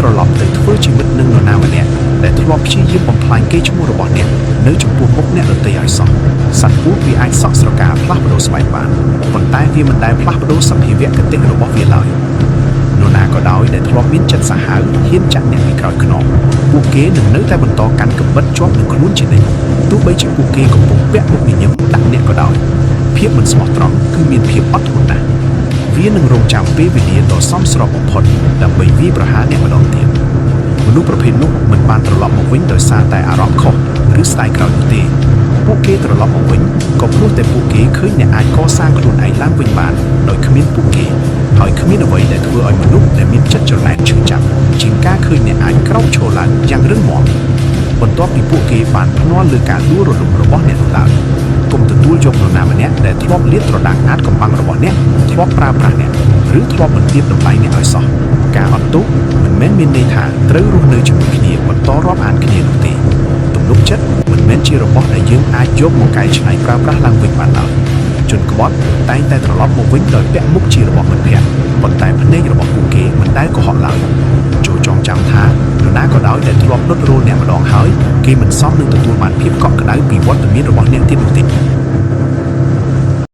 ត្រឡប់ទៅធ្វើជាមិត្តនឹងនរណាម្នាក់ដែលធ្លាប់ព្យាយាមបំផ្លាញកេរ្តិ៍ឈ្មោះរបស់អ្នកនៅចំពោះមុខអ្នកដទៃឲ្យសោះសត្វពស់វាអាចសក់ស្រកាផ្លាស់ប្ដូរស្បែកបានប៉ុន្តែវាមិនដែលផ្លាស់ប្ដូរសភាវគតិរបស់វាឡើយនរណាក៏ដោយដែលធ្លាប់មានចិត្តសាហាវហ៊ានចាក់អ្នកពីក្រោយខ្នងពួកគេនឹងនៅតែបន្តកាន់កាំបិតជាប់នឹងខ្លួនជានិច្ចទោះបីជាពួកគេកំពុងពាក់មុខញញឹមដាក់អ្នកក៏ដោយភាពមិនស្មោះត្រង់គឺមានភាពអត់ធ្មត់ណាស់ វានឹងរងចាំពេលវេលាដ៏សមស្របបំផុតដើម្បីវាយប្រហារអ្នកម្ដងទៀតមនុស្សប្រភេទនោះមិនបានត្រឡប់មកវិញដោយសារតែអារម្មណ៍ខុសឬស្ដាយក្រោយនោះទេពួកគេត្រឡប់មកវិញក៏ព្រោះតែពួកគេឃើញអ្នកអាចកសាងខ្លួនឯងឡើងវិញបានដោយគ្មានពួកគេហើយគ្មានអ្វីដែលធ្វើឲ្យមនុស្សដែលមានចិត្តច្រណែនឈឺចាប់ជាងការឃើញអ្នកអាចក្រោកឈរឡើងយ៉ាងរឹងមាំបន្ទាប់ពីពួកគេបានភ្នាល់លើការដួលរលំរបស់អ្នកនោះឡើយកុំទទួលយកនរណាម្នាក់ដែលធ្លាប់លាតត្រដាងអាតកំបាំងរបស់អ្នកធ្លាប់ប្រើប្រាស់អ្នកឬធ្លាប់បន្ទាបតម្លៃអ្នកឲ្យសោះការអត់ទោសមិនមែនមានន័យថាត្រូវរស់នៅជាមួយគ្នាបន្តរាប់អានគ្នានោះទេទំនុកចិត្តមិនមែនជារបស់ដែលយើងអាចយកមកកែច្នៃប្រើប្រាស់ឡើងវិញបានឡើយជនក្បត់តែងតែត្រឡប់មកវិញដោយពាក់មុខជារបស់មិត្តភក្តិប៉ុន្តែភ្នែករបស់ពួកគេមិនដែលកុហកឡើយចូលចងចាំថានរណាក៏ដោយដែលធ្លាប់ដុតរោលអ្នកម្ដងហើយគេមិនសមនឹងទទួលបានភាពកក់ក្ដៅពីវត្តមានរបស់អ្នកទៀតនោះទេ។